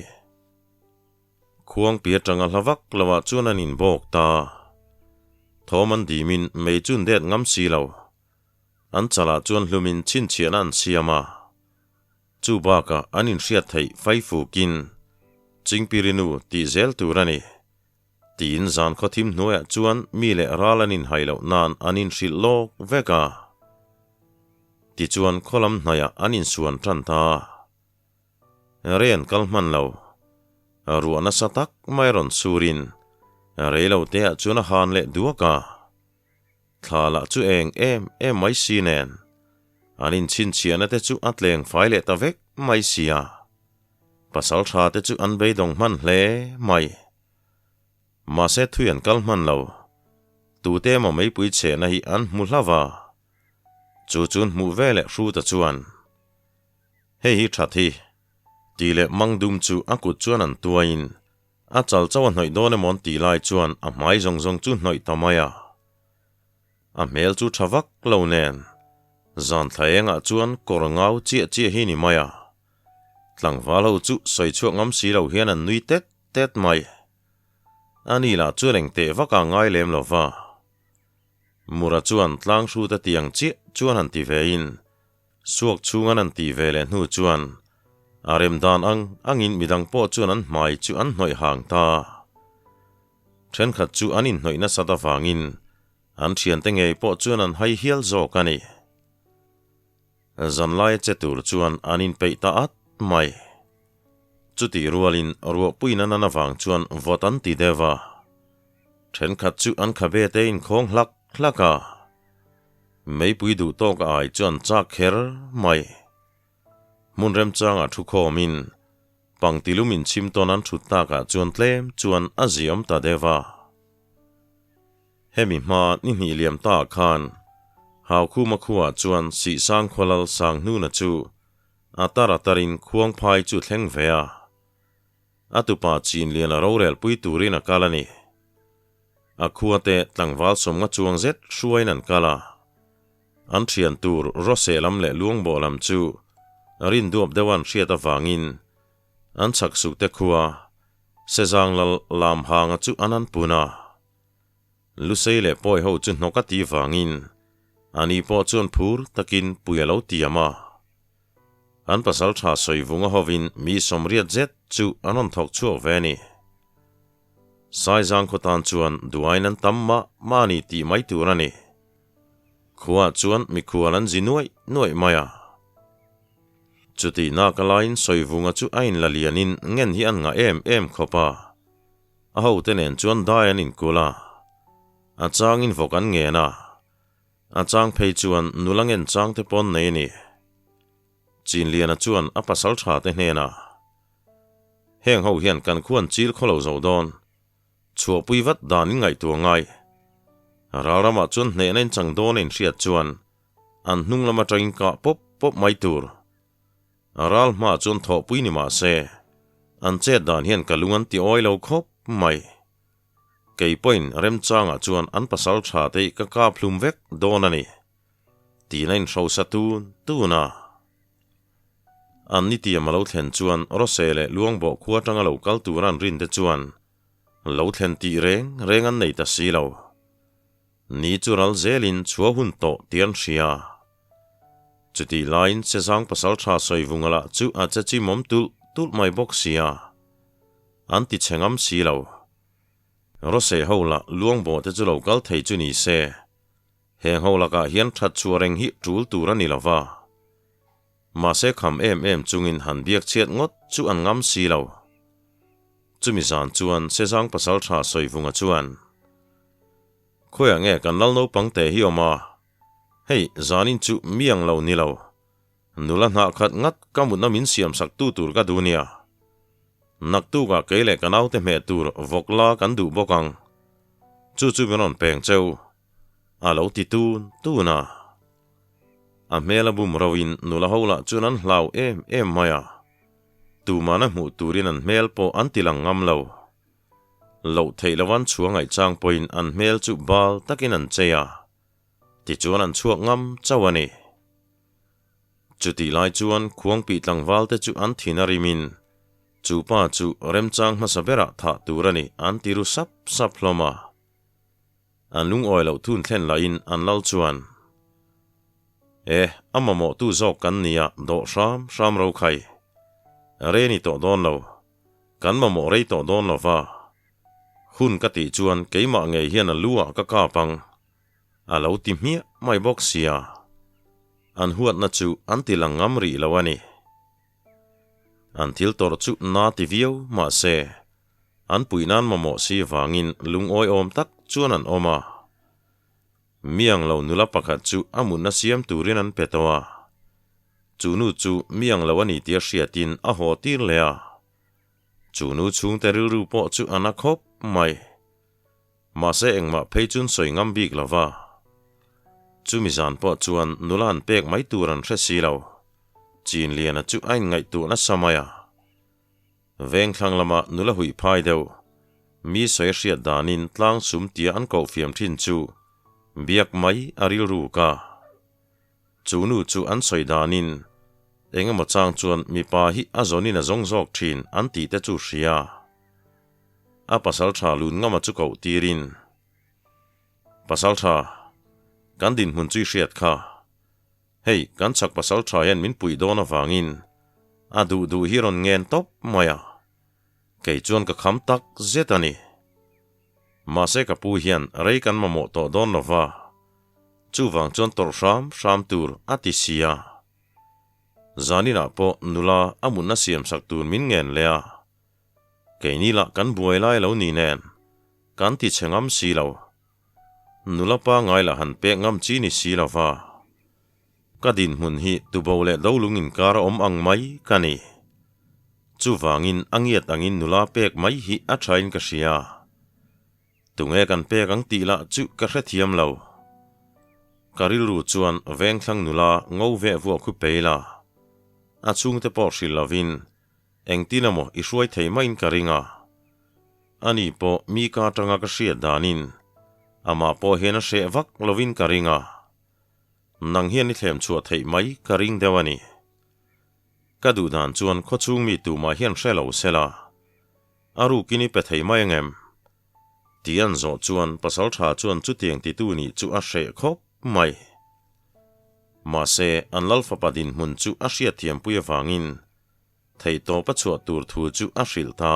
Khuangpi atanga hla vak loah chuan an inbawk ta. Thawm an dimin mei chu an det ngam si lo. An chalah chuan hlumin chhinchhiahna an siam a. Chu bakah an inhriat theih faifukin Chingpirinu tih zel tur a ni. Tiin zan khawthim hnuaiah chuan mi leh ral an inhai loh nan an inhrilh lawk vek a. Tichuan khawlam hnaiah an insuan tan ta. Rei an kal hman lo. Ruah nasa tak mai rawn surin rei lo teah chuan a han leh duak a. Thla lah chu eng em em mai si nen an inchhinchhiahna te chu a tleng fai leh ta vek mai sia. Pasal tha te chu an beidawng hman hle mai. Mahse thui an kal hman lo. Tute emaw meipui chhehna hi an hmu hlauh a. Chu chu an hmuh ve leh hru ta chuan, Hei hi that hi, tih leh mang dum chu a kut chuan an tuaiin a chal chauh a hnawih dawn emaw an tih lai chuan a hmai zawng zawng chu hnawih ta mai a. A hmel chu tha vak lo nen, zan thla engah chuan kawr ngau chiah chiah hi ni mai a. Tlangval ho chu sawi chhuak ngam si lo hian an nui tet tet mai. Ani lah chuan eng teh vak a ngai lem lo va. Mura chuan tlang hrut a tiang chiah chuan han ti ve in, suak chhung an han tih ve leh hnu chuan a rem dan ang angin midang pawh chuan an hmai chu an hnawih hang ta. Thenkhat chu an inhnawih nasat avangin an thiante ngei pawh chuan an hai hial zawk a ni. Zanlaia che tur chuan an inpeih ta at mai. Chutih rualin ruahpuiin an an avang chuan vawt an ti deuh a. Thenkhat chu an khabe te inkhawng hlak hlak a. Meipui duh tawk a ai chuan chak kher mai. Hmun remchangah thu khawmin pangtilum inchhim tawn an thut takah chuan tlem chuan a ziawm ta deuh a. Hemi hma ni hnih liam ta ah khan Haukhuma khuaah chuan Sihsang khualal Sanghnuna chu a tar a tarin Khuangphai chu thleng ve a. A tupa Chinlian a rorel pui turin a kal a ni. A khuate tlangval sawmnga chuang zet hruaiin an kal a. An thian tur Rawseh lam leh Luangbawh lam chu rinduap deuh an hriat avangin an chhak sukte khua Sezang lal Lamhanga chu an an pun a. Lusei leh pawi ho chu hnawk a ti vangin ani pawh chuan phur takin pui a lo tiam a. An pasal tha sawivunga hovin mi sawmriat zet chu an rawn thawk chhuak ve a ni. Saizang khaw tan chuan duain an tam mah mah a ni tih mai tur a ni. Khuaah chuan mikhual an zi nuaih nuaih mai a. Chutih nak alaiin sawivunga chu a inla lianin ngen hi an ngah em em khawp a. A hote nen chuan dai an inkulh a, a changin vawk an ngen a, a chang phei chuan nula ngen chang te pawn nei a ni. Chinliana chuan a pasal tha te hnenah, Heng ho hian kan khuan chil khaw lo zo dawn. Chhuahpui vat dan in ngaihtuah ngai. Ral ramah chuan hnehna in chang dawn a inhriat chuan an hnung lam atangin kah pawp pawp mai tur. Ral hmaah chuan thawhpui ni mah se, an chet dan hian ka lung an ti awi lo khawp mai. Kei pawhin remchangah chuan an pasal tha te hi ka kap hlum vek dawn a ni. Tiin a inhrosa tun tun a. An nitiam a lo thlen chuan Rose leh Luangbawh khua atanga lo kal tura an rinte chuan lo thlen tih reng reng an nei ta si lo. Ni chu ral zelin chhuah hun tawh tih an hria. Chutih laiin Sezang pasaltha Sawivunga lah chu a che chimawm tulh tulh mai bawk sia. An ti chhe ngam si lo. Rose ho lah Luangbawh te chu lo kal thei chu ni se. Heng ho lakah hian that chhuah reng hi tul tur a ni lo va. Mahse kham em em chungin han biak chhiat ngawt chu an ngam si lo. Chumi zan chuan Sezang pasaltha Sawivunga chuan, Khawiah nge kan lal naupang te hi awm a? Hei, zanin chu mi ang lo ni lo. Nula hnah khat ngat ka mutna min siam sak tu tur ka duh nia. Naktukah kei leh ka naute hmeh tur vawk la kan duh bawk ang. Chu chu min rawn peng cheu. A lo ti tun tun a. A hmel a bum roin nula ho lah chuan an hlau em em mai a. Tumana hmuh turin an hmel pawh an ti lang ngam lo. Loh theih loh an chhuah ngaihchang pawhin an hmel chu bal takin an chei a. Tichuan an chhuak ngam chauh a ni. Chutih lai chuan khuangpih tlangval te chu an thin a rimin chu pa chu remchang hmasa berah thah tur a ni an ti ru sap sap hlawm a. An lungawi loh thun thlen lahin an lal chuan, E, a mamawhtu zawk kan nia dawh hram hram ro khai. Rei a ni tawh dawn lo. Kan mamawh rei tawh dawn lo va. Hun ka tih chuan keimah ngei hian a lu ah ka kap ang. A lo ti hmiah mai bawk sia. An huatna chu an ti lang ngam rih lo a ni. An thil tawrh chu na ti viau mahse, an puih nan mamawh si vangin lungawi awm tak chuan an awm a. Miang lo nula pakhat chu a mutna siam turin an pe tawh a. Chu nu chu miang lo a ni tia hriatin a haw tir leh a. Chu nu chhungte rilru pawh chu a na khawp mai. Mahse engmah phei chun sawi ngam bik lo va. Chumi zan pawh chuan nula an pek mai tur an hre si lo. Chinliana chu a inngaihtuah nasa mai a. Vengthlang lama nula huih phai deuh, mi sawi hriat danin tlang sum tia an koh fiam thin chu biak mai a rilruk a. Chu nu chu an sawi danin eng emaw chang chuan mipa hi a zawnin a zawng zawk thin an tih te chu hria. A pasal tha lun ngama chu koh tirin, Pasal tha, kan dinhmun chu i hriat kha. Hei, kan chhak pasal tha hian min puih dawn avangin a duh duh hi rawn ngen tawp mai a, kei chuan ka kham tak zet a ni. Mahse ka pu hian rei kan mamawh tawh dawn lo va, chuvang chuan tawrh hram hram tur a ti si a. Zaninah pawh nula a mutna siamsak tur min ngen leh a. Keini lah kan buai lai lo ni nen, kan ti chhe ngam si lo. Nula pangngai lah han pek ngam chi ni si lo va. Ka dinhmun hi tubo leh dolung inkar a awm ang mai ka ni. Chuvangin a ngiat angin nula pek mai hi a thain ka hria. Tunge kan pek ang tih lah chu ka hrethiam lo. Ka rilru chuan vengthlang nula ngo veh vuah khu pei la. A chhungte pawh hrilh lovin Engtin emaw i hruai thei maiin ka ring a. Ani pawh mi ka atanga ka hriat danin amah pawh hian a hreh vak lovin ka ring a. Nang hian i thlem chhuah theih mai ka ring deuh a ni. Ka duh dan chuan khawchhung mi tumah hian hre lo sela, a rukin i pe thei mai angem? Tih an zawh chuan pasaltha chuan chutiang titu nih chu a hreh khawp mai. Mahse, an Lalfapa dinhmun chu a hriatthiampui avangin Theihtawp a chhuah tur thu chu a hrilh ta.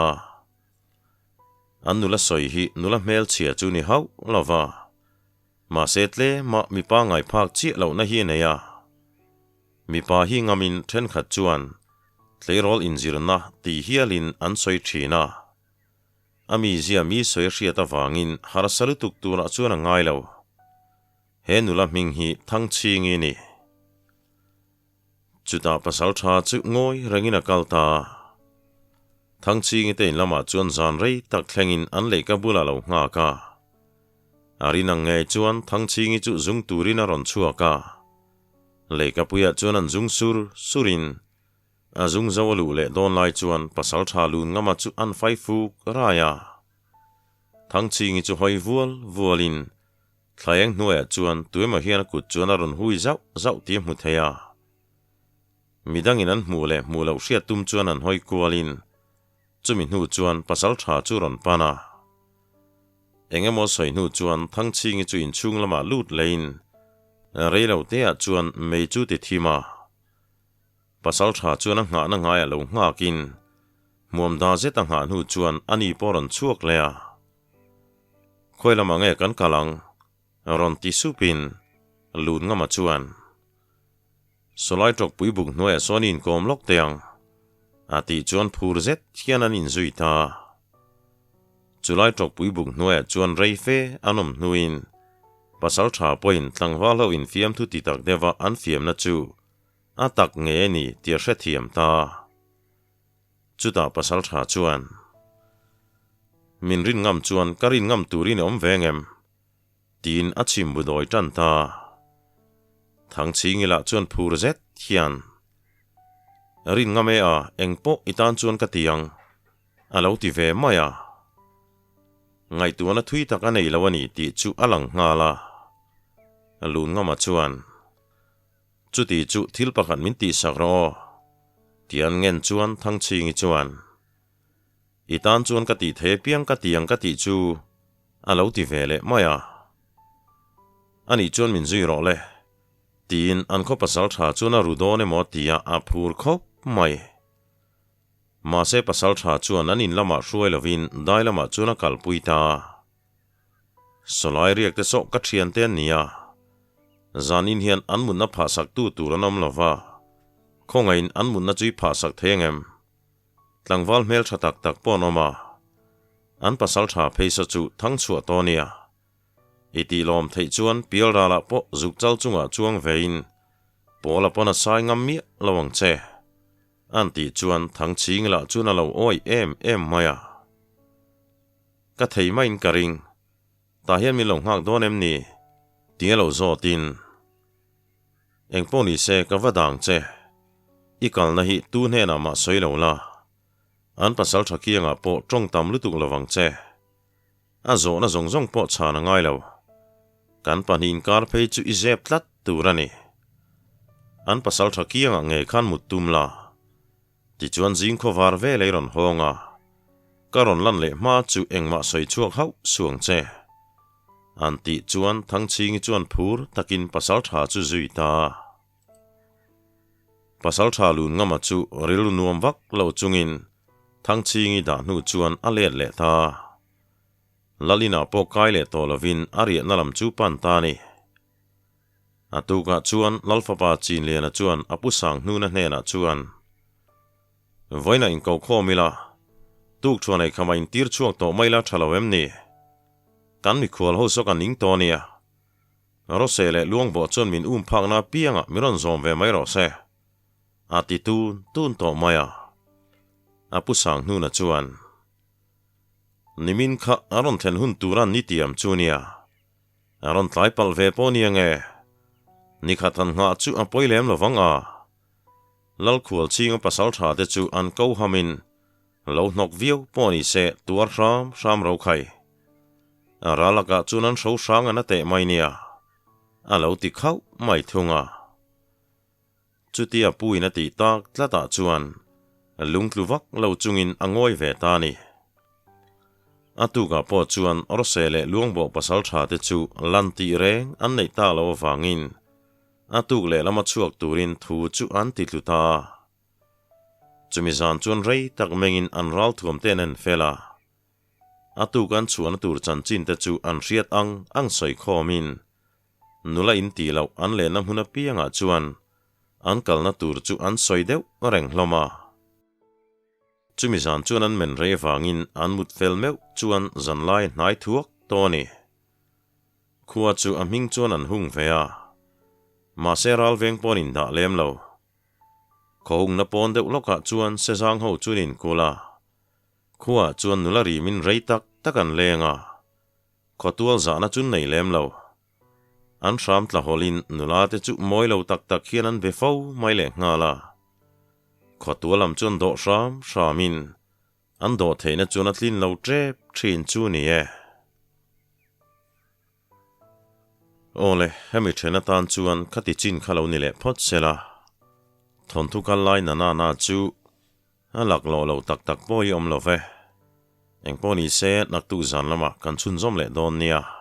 An nula sawi hi nula hmelchhia chu ni hauh lo va. Mahse tlema mipa ngaiphak chiah lohna hi a nei a. Mipa hi ngamin thenkhat chuan tleirawl inzirna ti hialin an sawi thin a. A mizia mi sawi a hriat avangin harsa lutuk turah chuan a ngai lo. He nula hming hi Thangchhingi a ni. Chutah pasal tha chu ngawi rengin a kal ta. Thangchhingi te in lamah chuan zan rei tak thlengin an lehka bulah lo nghak a. A rin ang ngei chuan Thangchhingi chu zung turin a rawn chhuak a. Lehkapuiah chuan an zung sur surin a zung zo a luh leh dawn lai chuan pasaltha lun ngama chu an fai fuk rai a. Thangchhingi chu hawi vual vualin Thlaeng hnuaiah chuan tuemaw hian a kut chuan a rawn hui zauh zauh tih a hmu thei a. Midangin an hmuh leh hmuh loh hriat tum chuan an hawi kualin chumi hnu chuan pasal tha chu rawn pan a. Eng emaw sawi hnu chuan Thangchhingi chu inchhung lamah lut leiin rei lo teah chuan mei chu ti thim a. Pasal tha chuan a nghahna ngaiah lo nghakin hmuam da zet a nghah hnu chuan ani pawh rawn chhuak leh a. Khawi lamah nge kan kal ang? Rawn ti supin lut ngama chuan Sawlai tawkpui buk hnuaiah sawn i inkawm lawk teh ang a tih chuan phur zet hian an inzui ta. Chulai tawkpui buk hnuaiah chuan rei fe an awm hnuin pasal tha pawhin tlangval ho infiamthu ti tak deuha an fiamna chu a tak nge a ni tih a hrethiam ta. Chutah pasal tha chuan, Min rin ngam chuan ka rin ngam turin i awm ve ngem? tiin a chhim bu dawi tan ta. Thangchhingi lah chuan phur zet hian, Rin ngam e a, eng pawh i tan chuan ka ti ang, a lo ti ve mai a. Ngaihtuahna thui tak a nei lo a ni tih chu a lang nghal a. Lun ngama chuan, Chuti chu thil pakhat min tihsak rawh aw, ti an ngen chuan Thangchhingi chuan, I tan chuan ka tih thei apiang ka ti ang ka tih chu a lo ti ve leh mai a. Anih chuan min zui rawh le, tiin an khaw pasal tha chuan a ru dawn emaw tia a phur khawp mai. Mahse pasal tha chuan an in lamah hruai lovin dai lamah chuan a kalpui ta. Sawlai riak te sawh ka thian te an ni a, zanin hian an mutna phahsak tu tur an awm lo va, khawngaihin an mutna chu i phahsak thei ang em? Tlangval hmel tha tak tak pawh an awm a, an pasal tha phei saw chu thang chhuah tawh a nia. I tih lawm theih chuan pial ralah pawh zuk chal chungah chuang vein Paula pawn a sai ngam miah lo ang che. An tih chuan Thangchhing lah chuan a lo awih em em mai a. Ka thei maiin ka ring. Tah hian min lo nghak dawn em ni? Tia lo zawtin. Engpawh ni se ka va dang che. I kalna hi tu hnenah mah sawi lo la. An pasal tha kiangah pawh tawng tam lutuk lo vang che. A zawhna zawng zawng pawh chhan a ngai lo. Kan pahnih inkar phei chu i zep tlat tur a ni. An pasal tha kiangah ngei khan mut tum la. Tichuan zing khawvar vel ei rawn hawng a, ka rawn lan leh hma chu engmah sawi chhuak hauh suang che. An tih chuan Thangchhingi chuan phur takin pasal tha chu zui ta. Pasal tha lun ngama chu rilru nuam vak lo chungin Thangchhingi dah hnu chuan a let leh ta. Lalina pawh kai leh tawh lovin a riahna lam chu pan ta a ni. A tukah chuan Lalfapa Chinliana chuan a pu Sanghnuna hnenah chuan, Vawiinah inkokhawm ila, tukṭhuan ei khama intir chhuak tawh mai la ṭha lo em ni? Kan mikhual ho saw kan ning tawh ania. Rose leh Luangbawh chuan min um phakna apiangah min rawn zawm ve mai rawh se, a ti tun tun tawh mai a. A pu Sanghnuna chuan, Nimin kha a rawn thlen hun tura ni tiam chu nia. A rawn tlai palh ve pawh nia nge? Nikhat han nghah chu a pawi lem lo vang a. Lalkhual chhinga pasal tha te chu an ko hamin lo hnawk viau pawh ni se tuar hram hram ro khai. A ral lakah chuan an hro hrang an a teh mai nia. A lo ti khauh mai thung a. Chutia puin a tih tak tlatah chuan lungtlu vak lo chungin a ngawi ve ta a ni. A tukah pawh chuan Rose leh Luangbawh pasal tha te chu lan tih reng an neih tak loh avangin a tuk lehlam a chhuak turin thu chu an ti tlu ta a. Chumi zan chuan rei tak mengin an ralthuam te an en fel a. A tuk an chhuahna tur chanchin te chu an hriat ang ang sawi khawmin Nula in tih loh an lehna hmun apiangah chuan an kalna tur chu an sawi deuh reng hlawm a. Chumi zan chuan an men rei avangin an mut fel meuh chuan zanlai hnai thuak tawh a ni. Khua chu a hming chuan an hung ve a, mahse ralveng pawn indah lem lo. Khawhungna pawn deuh lawkah chuan sezang ho chuan inkulh a. Khuaah chuan nula rimin rei tak tak an leng a, khawtual zahna chu nei lem lo. An hram tla hawlhin nula te chu mawi lo tak tak hian an be fo mai leh nghal a. Khawtual lam chuan dawh hram hramin an dawh theihna chuan a tlin lo tep thin chu ni e. Awle, hemi then atan chuan khati chin kha lo ni leh phawt sela. Thawnthu kal lai na na na chu a laklawh lo tak tak pawh hi awm lo ve. Engpawh ni se, naktuk zan lamah kan chhunzawm leh dawn nia.